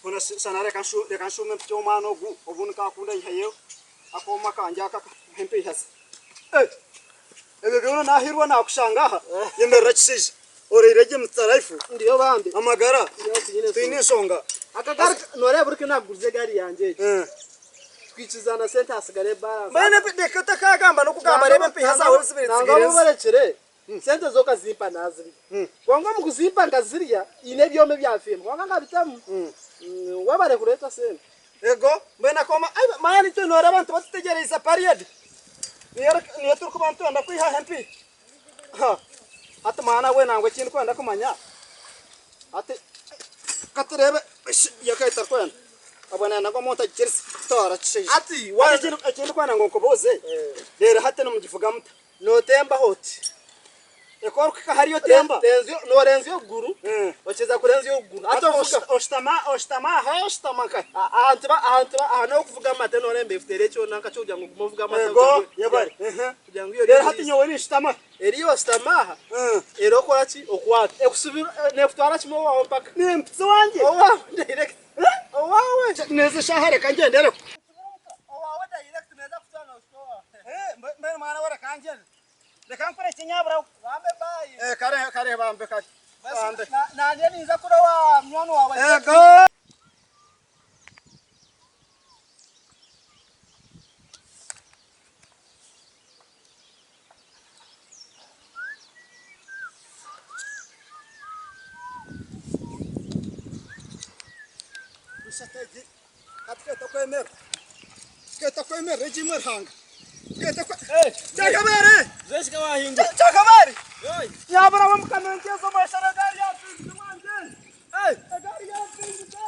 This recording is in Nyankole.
Hoona shana reka nshuume mpikye omwana ogu, obundi nkaakunda aihayo akooma kangye aka akamuha empiiha ze. Ebyo byona naahiirwa naakushanga aha, yemerera kishaija. Oraire gye Mister Life? Ndiyo bambi. Amagara? Tihaine enshonga. Akagaari nooreeba buri ku naakuguriza egaari yangye egi, twikirizana sente hasigara ebalance. Mbwenu reka otakagamba n'okugamba reeba empiiha zaawe obu zibaire Nangwa zisigaire abu obarekire, Sente zo okazimpa nazirya. Kwonka omu kuzimpa nkazirya, haine ebyoma ebyafiire kwonka nkabitamu. Webare kureeta sente. Ego, mbwenu akooma, ai manya itwe noreeba nituba tutegyereize parade, niyo niyo turikuba nitwenda kwihaho empiiha. Ha, hati mwana we nangwa eki ndikwenda kumanya, hati katureebe eshi yo ekaba etarikwenda, obwo nayenda ngu omuntu agikirize kutwara kishaija. Hati Hati eki ndikwenda ngu nkubuuze, reero hati nimugivuga muta? Nootembaho oti. Reka orikuhika hariya otemba. Noorenzya okuguru, okiza kurenzya okuguru. Hati ovuga. Oshutama, oshutama aha, oshutama nkahi? Aha ntiba, aha ntiba, aha n'okuvuga amate nooreeba efuteera ekyona nka ky'okugira ngu ogume ovuge amate. Ego, yebare. Kugira ngu Reero hati nyowe ninshutama. Eriyo oshutama aha, reero okora ki? Okwata. Ekusubira, neekutwara kimwe owaawe mpaka. Nempitsa owangye? Owaawe direct. Owaawe. N'ezi eshaaha reka ngyendereko. Owaawe direct neeza kutwara noohika owaawe. Mbwenu mwana we reka ngyende. Reka nkurekye nyabura we. Bambe bye. Kare kare bambe kare. Bambe. Nanye ninza kura owa munywani wawe. Ego. Rushaka egi hati tweta kwemera. Tweta kwemera egi imwe Ruhanga. Tweta kwe Kyakabaare! Kyakabaare! Nyabura we mukama enteeza omweshara egaari yampingisa wangye. Egaari yampingisa.